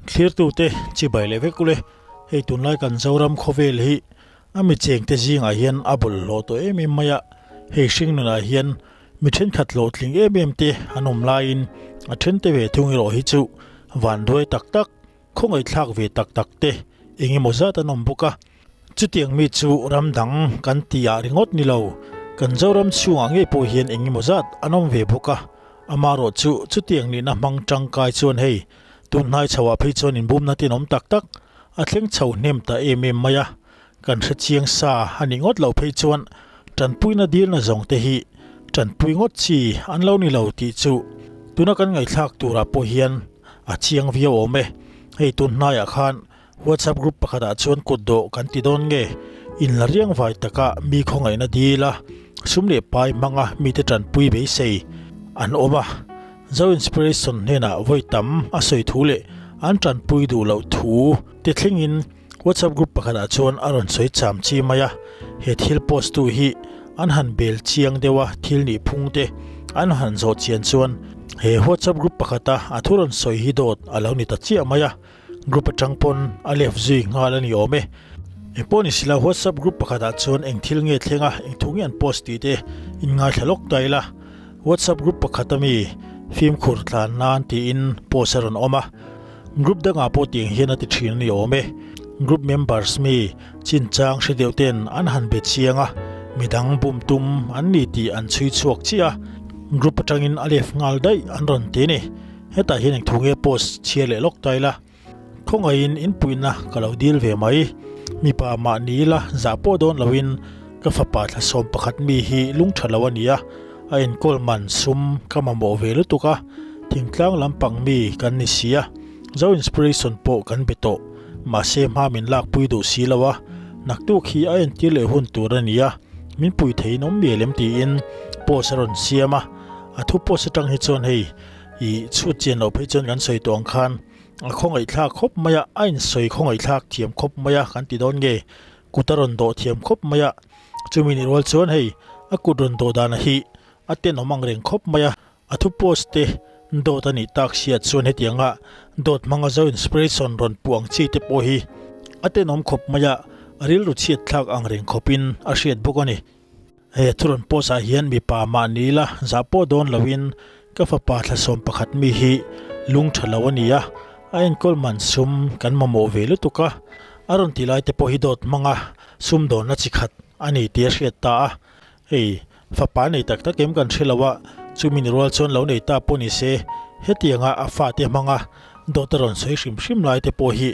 Thlirtute chibai leh vek ule, hei tunlai kan Zoram khawvel hi a mi chengte zingah hian a bawlhhlawh tawh em em mai a, hei hring nunah hian mi thenkhat hlawhtling em em te an awm laiin a thente ve thung erawh hi chu vanduai tak tak, khawngaihthlak ve tak tak te eng emaw zat an awm bawk a. Chutiang mi chu ram dang kan tih ah ringawt ni lo, kan Zoram chhungah ngei pawh hian eng emaw zat an awm ve bawk a, amaherawh chu chutiang nihna hmang tangkai chuan hei tun hnai chho ah phei chuan inbumna tenawm tak tak a thleng chho hnem ta em em mai a, kan hre chiang sa a nih ngawt loh phei chuan tanpuina dilna zawng te hi tanpui ngawt chi an lo ni lo tih chu tuna kan ngaihthlak turah pawh hian a chiang viau awm e, hei tun hnaiah khan WhatsApp group pakhatah chuan kut dawh kan ti dawn nge? In la riang vai taka mi khawngaihna dil a, sum leh pai hmanga mite tanpui beisei an awm a. Zo Inspiration hnenah vawi tam a sawi thu leh an tanpui duh loh thu te thlengin WhatsApp group pakhatah chuan a rawn sawi cham chi mai a. He thil post tu hi an han bel chiang deuh a, thil nih phung te an han zawh chian chuan he WhatsApp group pakhata a thu rawn sawi hi dawt a lo ni ta chiah mai a. Group atang pawn a left zui nghal a ni awm e. Engpawh ni sila WhatsApp group pakhatah chuan eng thil nge thleng a, eng thu nge an post tih te in ngaithla lawk ta ila. WhatsApp group pakhat ami fimkhur tlan nan tiin post a rawn awm a. Group dangah pawh tiang hian a ti thin a ni awm e. Group members mi chinchang hre deuh ten an han be chiang a, midang bum tum an ni tih an chhui chhuak chiah a, group atangin a left nghal daih an rawn ti a ni. Hetah hian engthu nge post chhiar leh lawk ta ila, khawngaihin inpuihna ka lo dil ve mai. Mipa mahni ila zah pawh dawn loin ka fapa thla 11 mi hi lung tha lo a ni a, a enkawl man sum ka mamawh ve lutuk a, thingtlang lampang mi kan ni si a, Zo Inspiration pawh kan be tawh, mahse hma min lakpui duh si lo a, naktuk hi a entir leh hun tur a ni a, min pui theiin awm mial em tiin post a rawn siam a, a thu post atang hi chuan hei I chhut chian loh phei chuan kan sawi tawh ang khan a khawngaihthlak khawp mai a, a insawi khawngaihthlak thiam khawp mai a kan ti dawn nge, kut a rawn dawh thiam khawp mai a, chumi nih rual chuan hei a kut rawn dawh dan hi a tenawm ang reng khawp mai a, a thu post te dawt a nih tak hriat chuan hetianga dawt hmanga zo inspiration rawn puh ang chi te pawh hi a tenawm khawp mai a, a rilru chhiatthlak ang reng khawpin a hriat bawk a ni. He thurawn post ah hian mipa mahni la zah pawh dawn loin ka fapa thla 11 mi hi lung tha lo a ni a, a enkawl man sum kan mamawh ve lutuk a, a rawn ti lai te pawh hi dawt hmanga sum dawnna chi khat a ni tih a hriat ta a, hei fapa nei tak tak em kan hre lo a, chumi ni rual chuan lo nei ta pawh ni se hetianga a fate hmanga dawt a rawn sawi hrim hrim lai te pawh hi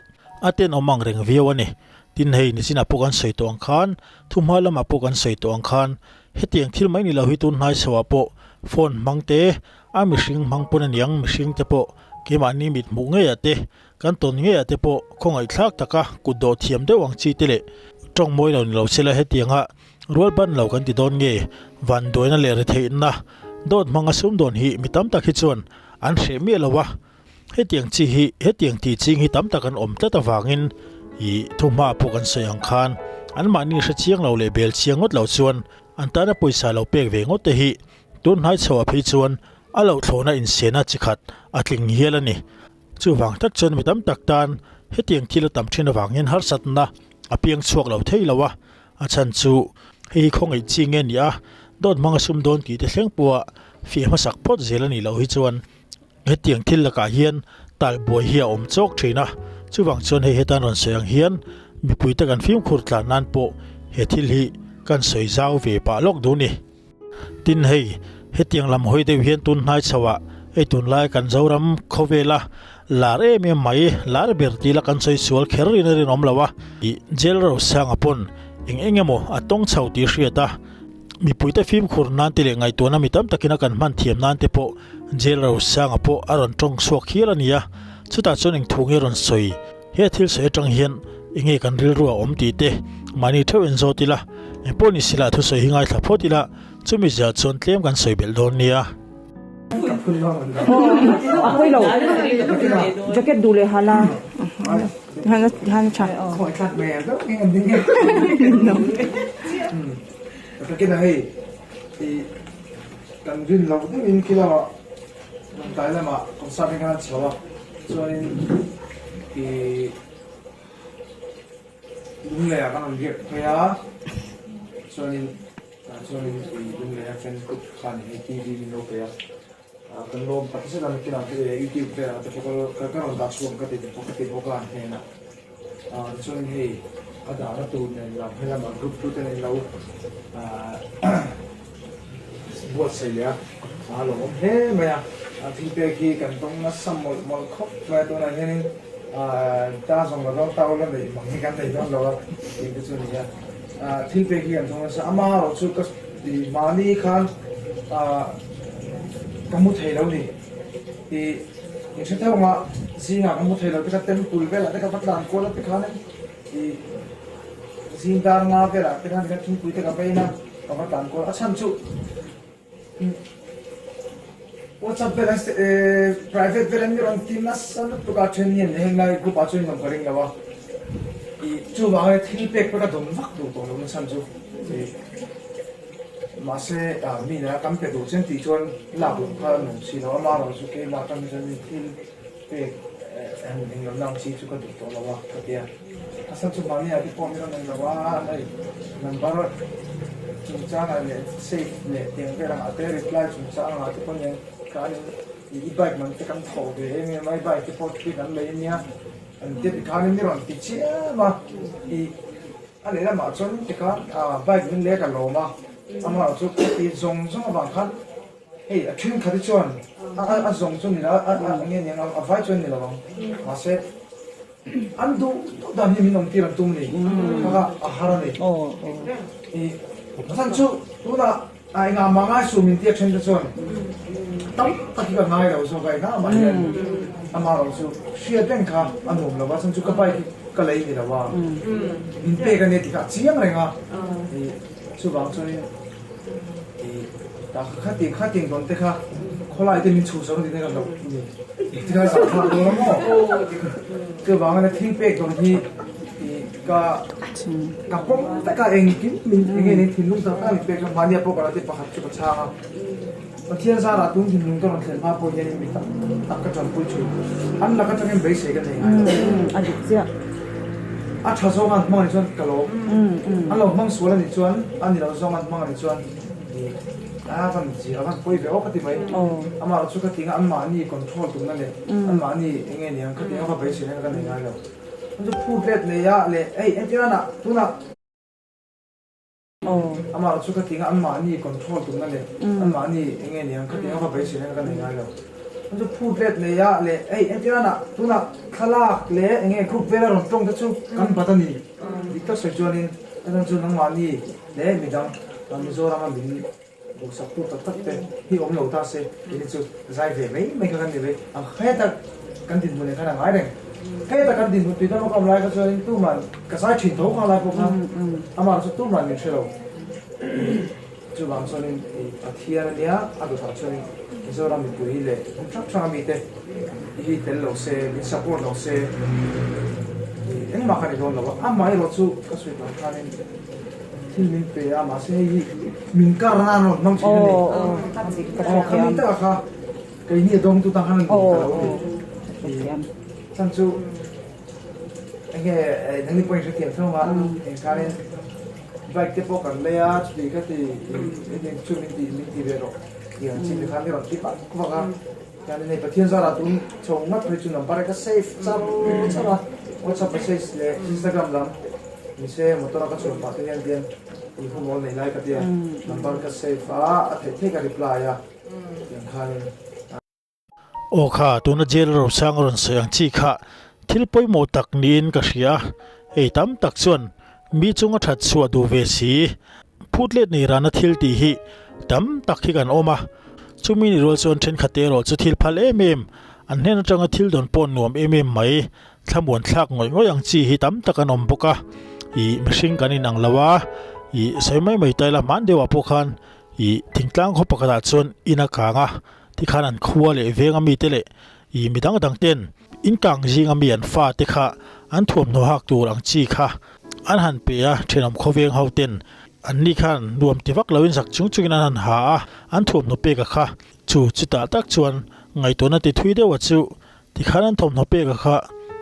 a tenawm ang reng viau a ni. Tin hei nichinah pawh kan sawi tawh ang khan, thuhma lamah pawh kan sawi tawh ang khan, hetiang thil mai ni lo hi tun hnai chhoah pawh phone hmang te, a mihring hmang pawn aniang mihring te pawh keimahni mit hmuh ngeiah te, kan tawn ngeiah te pawh khawngaihthlak taka kut dawh thiam deuh ang chi te leh tawng mawi lo ni lo sela hetianga rual ban lo kan ti dawn nge vanduaina leh retheihna dawt hmanga sumdawn hi mi tam tak hi chuan an hreh miah lo a. Hetiang chi hi, hetiang tih ching hi tam tak an awm tlat avangin ih thuhma pawh kan sawi ang khan anmahni hre chiang lo leh bel chiang ngawt lo chuan an tana pawisa lo pek ve ngawt te hi tun hnai chhoah phei chuan a loh thlawhna insena chi khat a tling hial a ni. Chuvang tak chuan mi tam tak tan hetiang thil a tam thin avangin harsatna a piang chhuak lo thei lo a, a chhan chu hei hi khawngaih chi nge ni a, dawt hmanga sum dawn tih te thleng pawha fiah hmasak phawt zel a nih loh hi chuan Hetiang thil lakah hian talbuai hi a awm chawk thin a, chuvang chuan hei hetan rawn sawi ang hian mipuite kan fimkhur tlan nan pawh he thil hi kan sawi zau ve pah lawk duh ni. Tin hei, hetiang lam hawi deuh hian tun hnai chhoah hei tunlai kan Zoram khawvela lar em em mai, lar ber tila kan sawi sual kher rin a rinawm lo a, ih Jail Rosanga pawn eng eng emaw a tawng chho tih hriat a, mipuite fimkhur nan te leh ngaihtuahna mi tam takin a kan hman thiam nan te pawh Jail Rosanga pawh a rawn tawng chhuak hial a ni a, chutah chuan eng thu nge rawn sawi? He thil sawi atang hian eng nge kan rilru a awm tih te mahni theuh en zawt ila, eng pawh ni sila thusawi hi ngaithla phawt ila, chumi zia chuan tlem kan sawi belh dawn nia. A hawi lo jacket duh leh hana hana hana tha. Kan rin loh deuhin khi lamah rawn tlai lamah concert hi khan a chho a, chuanin Lungleiah kan rawn riak phei a, chuanin tah chuanin ih Lungleia fan group khan hei TV min lo pe a, kan lawm tak zet a nakinah te YouTube velah te pawh ka ka rawn dah chhuak ang ka ti bawk ka ti bawk a an hnenah. Chuanin hei a dahna tur nen lam helamah group tu te nen lo buatsaih leh a, a lawmawm hle mai a, thil pek hi kan tawng nasa mawlh mawlh khawp mai a, tunah hianin ta zawng la dawn tau la neih mang hi kan nei dawn lo a tih te chu a ni a, thil pek hi kan tawng nasa amaherawhchu ka mahni khan ka mu thei lo ni tih in hre theuh ang a, zingah ka mu thei lo te kha temple velah te ka va tlan kual a tikhanin ih zing dar nga velah te khan tikhan thingpui te ka va in a ka va tlan kual a chhan chu WhatsApp velah private velah mi rawn ti nasa lutuk a then hian heng lai group ah chuan in awm ka ring lo a ih chuvangin thil pek pawh ka dawn vak duh tawh lo na chhan chu ih. Mahse, mi nena kan pe duh chen tih chuan lak loh kha a nuam si lo. Amaherawh chu keimah atang hi chuan mi thil pek han eng lo nang chi chu ka duh tawh lo a, ka ti a. A chhan chu mahni ah te pawh mi rawn en lo a, hei number chungchangah leh save leh tiang vel angah te reply chungchang angah te pawh nen khan i bike man te kan thawh ve em em a, i bike te pawh thil kan lei ania an tia tikhanin mi rawn ti chiam a, i. A lehlamah chuan tikhan bike min lek a lawm a, amaherawh chu khawti zawng zawng avang khan hei a thenkhat hi chuan a zawng chu ni lo a nge ni ang a vai chuan ni lo ang mahse an duh duh dan hi min awm tir an tum a ni kha kha a har a ni ih chhan chu tunah A engah mah ngai suh min tia then te chuan tam tak hi ka ngai lo zawk a engah mah hian amah erawh chu hriat reng kha a nuam lo a chhan chu ka bike hi ka lei ni lo a min pek a nia tih kha a chiang reng a ih chuvang chuanin ih tah khati khatiang dawn te kha khawlai te min chhuh zo na tih te ka hlauh a ni tikha zah thlak dawn a maw chuvangin a thil pek dawn hi ih Ka ka pawm vek a engkim min eng nge thinlung tak tak min pek a mahnia pawh ka lo ti pakhat chu ka chhang a Pathian zarah tun thinlung ka rawn thlen hma pawh hian mi tam tak ka tanpui thin an lak atangin beisei ka nei ngai lo a dik chiah a tha zawng an hmang anih chuan ka lawm an lo hmang sual anih chuan a ni lo zawng an hmang anih chuan a van zir a van pawi ve awk ka ti mai amaherawh chu ka ti nga anmahni control tumna leh anmahni eng nge niang ka ti nga va beisei na ka nei ngai lo. Chu phut let nei a leh hei entirana tunah amah chu ka tinga anmahni control tumna leh anmahni eng nge niang ka tinga va beisei na ka nei ngai lo. Chu phut let nei a leh hei entirana tunah thlalak leh eng nge group vela rawn tawng te chu kan bat a ni. Dik tak sawi chuanin hetiang chu nangmahni leh midang Mizorama min Duhsak tu tak tak te hi awm lo ta se tih hi chu zai ve mai mai kha kan ni mai ang. Heta kan dinhmun ah khan a ngai reng. Heta kan dinhmun tui dama ka awm lai kha chuanin tuman ka zai thin tho kha lai pawh kha amah chu tuman min hre lo. Chuvang chuanin Pathian a nia a dawtah chuanin Mizoram mipui leh hmun hrang hrang ami te hi tel lo se min support lo se engmah kha ni dawn lo a. Amaherawh chu ka sawi tawh ang khanin Thil min pe a mahse hei hi min kar nan a rawn hmang thin a ni. Aw khami taka kha keini a dawngtu tan khan a nuam ta lo a ni. Chhan chu enge nangni pawhin hrethiam thung a engkhanin bike te pawh kan lei a chuti kha ti chu min ti min ti ve rawh tih ang chi te khan i rawn ti vak vak a. Chuanin hei Pathian zarah tun chho ngat phei chu number hi ka save char char a, WhatsApp message leh Instagram lam nise motor a ka chhuah pah te hian hian i humawl nei lai ka tia number ka save a, a theih theih ka reply a tiang khanin. Aw kha, tuna jail rosang a rawn sawi ang chi kha thil pawimawh tak niin ka hria a, hei tam tak chuan mi chunga that chhuah duh ve si. Phut let nei rana thil tih hi tam tak hi kan awm a, chumi ni rual chuan thenkhat erawh chu thil phal em em, an hnen atanga thil dawn pawh nuam em em mai, thlamuan thlak ngawih ngawih ang chi hi tam tak an awm bawk a, ih mihring kan inang lo a, ih sawi mai mai ta ila hman deuhah pawh khan ih thingtlang khaw pakhatah chuan in a kang a, tikhan an khua leh veng ami te leh ih mi dang dang ten in kang zing ami an fa te kha an thuamhnaw hak tur ang chi kha an han pe a, thenawm khawveng ho ten an ni khan nuam ti vak loin zak chung chungin an han ha a, an thuamhnaw pek a kha chu chutah tak chuan ngaihtuahna ti thui deuh a chu tikhan an thawmhnaw pek a kha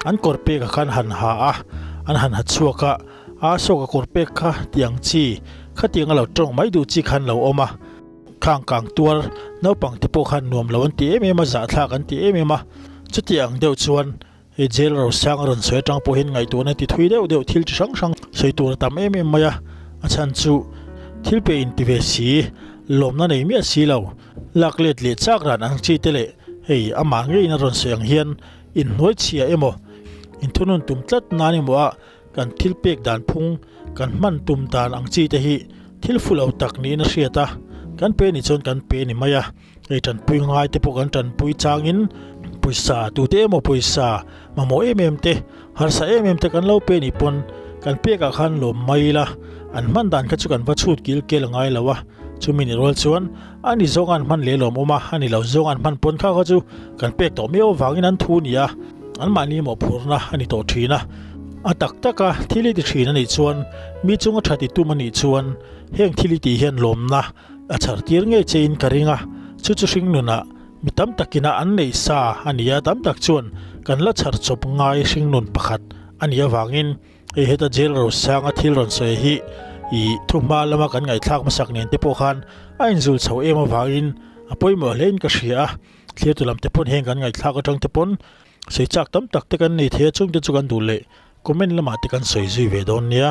an kawr pek a kha an han ha a, an han ha chhuak a. A saw ka kawr pek kha tih ang chi, khatiang a lo tawng mai duh chi khan lo awm a. Khang kang tuar naupang te pawh khan nuam lo an ti em em a, zahthlak an ti em em a. Chuti ang deuh chuan hei jail rosang a rawn sawi atang pawh hian ngaihtuahna ti thui deuh deuh thil chi hrang hrang sawi tur a tam em em mai a. A chhan chu thil pe in ti ve si, lawmna nei miah si lo, lak let leh chak ran ang chi te leh hei amah ngeiin a rawn sawi ang hian inhnuai chhia emaw inthunun tum tlat nan emaw a kan thil pek dan phung kan hman tum dan ang chi te hi thil fu lo tak niin a hriat a, kan pe nih chuan kan pe ni mai a, hei tanpui ngai te pawh kan tanpui changin pawisa tute emaw pawisa mamawh em em te harsa em em te kan lo pe nih pawn kan pek ah khan lawm mai ila an hman dan kha chu kan va chhut kil kel a ngai lo a, chumi ni rual chuan a ni zawng an hman leh lawm awm a, a ni lo zawng an hman pawn kha kha chu kan pek tawh miau avangin an thu ni a. Anmahni mawhphurhna a ni tawh thin a, a tak taka thil i ti thin a nih chuan mi chunga tha ti tum a nih chuan heng thil i tih hian lawmna a chhar tir ngei chein ka ring a, chu chu hringnunah mi tam takina an neih sa a ni a, tam tak chuan kan la chhar chawp ngai hringnun pakhat a nih avangin hei heta jail rosanga thil rawn sawi hi i thuhma lama kan ngaihthlak hmasak nen te pawh khan a inzul chho em avangin a pawimawh hlein ka hria a. Thlir tu lam te pawn heng kan ngaihthlak atang te pawn sawi chak tam tak te kan nei thei a chungte chu kan duh leh comment lamah te kan sawi zui ve dawn nia.